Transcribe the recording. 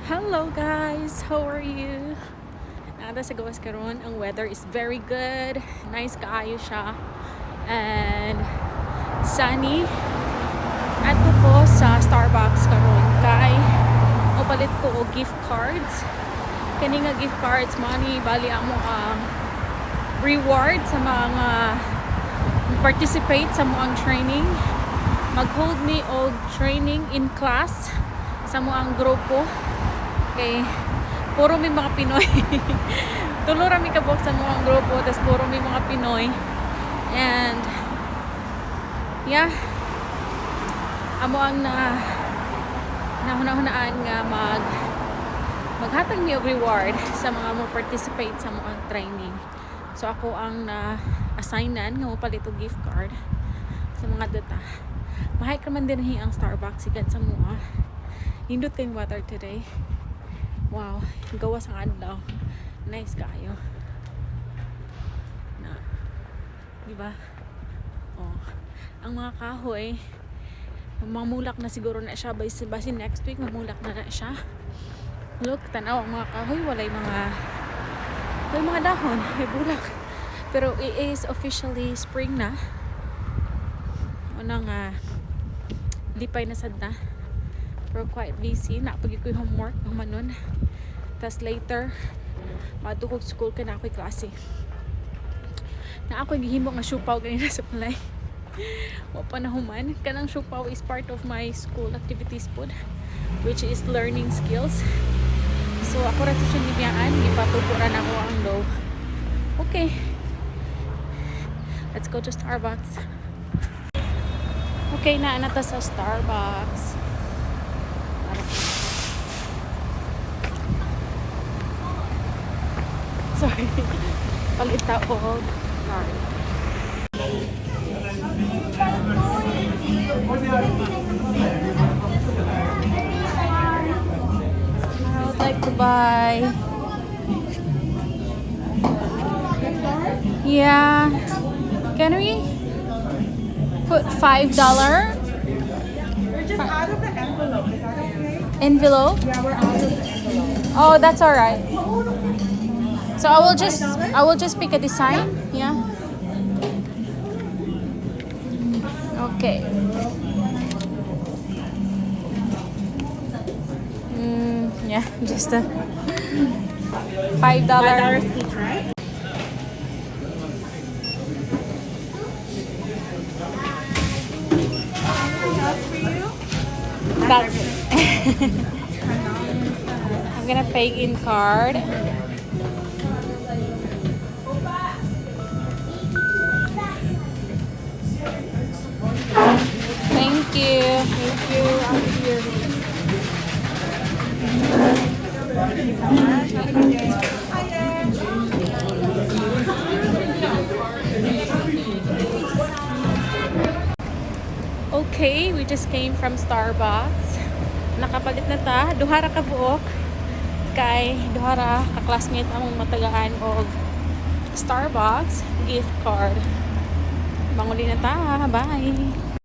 Hello guys, how are you? Naa ta sa gawas karon, ang weather is very good. Nice kaayo siya. And sunny. Adto ko sa Starbucks karon kay mopalit ko og gift cards. Kani nga gift cards money bali amo ang reward sa mga participate sa among training. Mag-hold mi og training in class sa among grupo kay puro mi mga Pinoy. Tulo ra mi kabuok sa among grupo, tas puro mi mga Pinoy. And yeah, amo ang na nahuna-hunaan nga maghatag mi og reward sa mga mo participate sa among training. So ako ang na assignan nga mopalit og gift card sa mga duta. Mahay ka man dinhi ang Starbucks sigat sa mua. Nindot kayong weather today. Wow, gawas ang adlaw. Nice kaayo. Na. Di ba? Oh. Ang mga kahoy, mamulak na siguro na siya by basin next week, mamulak na na siya. Look, tanaw ang mga kahoy, walay mga dahon, may bulak. Pero it is officially spring na. Una nga lipay na sad na. Pero quite busy. Naa pa ko'y homework humanon. Tas later, maadto kog school kay naa ako'y klase. Naa ako'y gihimo nga siopao ganina sa balay. Wa pa nahuman. Kanang siopao is part of my school activities pod, which is learning skills. So ako ra to siya gibiyaan, gipatubo ra nako ang dough. Okay. Let's go to Starbucks. Okay na na ta sa Starbucks. Sorry. Palit ta og card. I would like to buy. Yeah. Can we put $5? We're just out of the envelope. Is that okay? Envelope? Yeah, we're out of the envelope. Oh, that's all right. So I will just pick a design. Yeah. Okay. Yeah, just a $5. Each, right? Anything else for you? That's it. I'm gonna pay in card. Thank you. Thank you. I'll be here. Thank you so much. Have a good day. Hiya. Okay, we just came from Starbucks. Nakapalit na ta, duha ra ka buok kay duha ra ka classmate among matagaan og Starbucks gift card. Manguli na ta. Bye.